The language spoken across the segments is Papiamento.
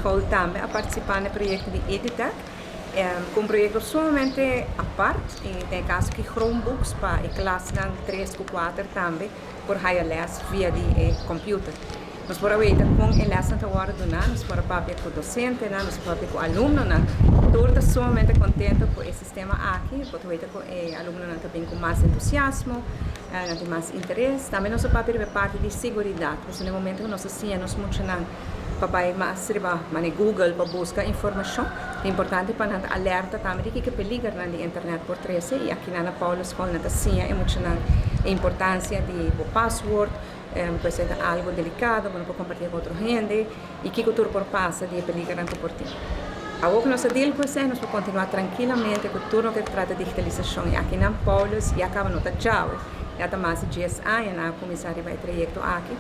School tambe a participa na e proyecto di EduTech, cu un proyecto sumamente apart, y den caso cu Chromebooks pa e klas 3 y 4 tambe por haya les via di computer. Nos por a weta con e les ta wordo duna, nos por a papia cu docente, nos por papia cu alumno, tur ta sumamente contento cu e sistema aki, por weta cu e alumno tambe cu mas entusiasmo, tin mas interes. Tambe nos a papia di parti di seguridad, pasobra na momento cu nos a siña nos muchanan pa bay mas riba mane Google pa busca informacion, ta importante pa nan alerta tambe di kico peliger nan di internet por trece, y aki na Paulus School nan ta siña e muchanan e importancia di bo password, pues ta algo delicado, no por comparti cu otro hende, y kico tur por pasa di peliger nan por tin. Awor cu nos a deal cu esey, nos por continua trankilamente cu tur loke ta trata digitalisacion. Y aki na Paulus, ya caba no ta djawe, ya ta mas di 10 aña nan a cuminsa riba e trayecto aki.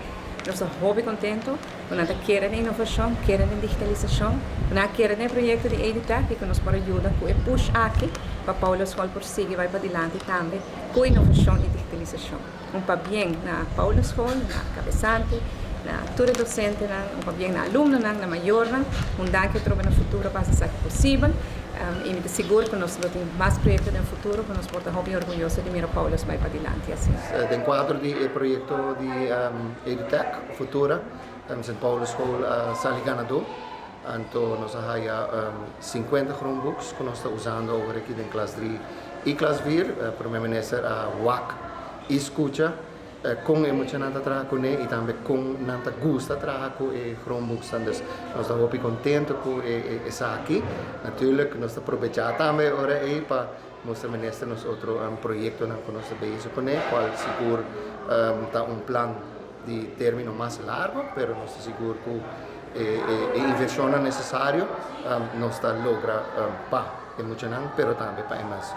Nos ta hopi contento, nos kier inovacion, kier digitalisacion, nos kier e proyecto di EduTech, cu nos por yuda cu e push aki, pa Paulus School por sigui bay pa dilanti tambe cu inovacion y digitalisacion. Un pabien na Paulus School, na cabesante, na tur docente, un pabien na alumno, na mayor, un danki otro na futuro pa haci posibel. Y mi ta sigur cu nos tin mas proyecto den futuro, cu nos por ta orguyoso di mira Paulus bay pa dilanti asina. Den cuadro di proyecto di EduTech Futura, St. Paulus School sali ganador. Anto nos a haya 50 Chromebooks cu nos ta usando awor aki den klas 3 y klas 4. Prome Minister a wak y scucha con e muchanan ta traha cune y tambe con nan ta gusta traha cu e Chromebooks. Dus nos ta hopi contento cu esaki. Natuurlijk nos ta aprovecha tambe ora ey pa mustra Minister nos otro proyecto nan cu nos ta bezig cune, cual sigur ta un plan di termino mas largo, pero nos ta sigur cu e inversion necesario nos ta logra pa e muchanan, pero tambe pa e mas.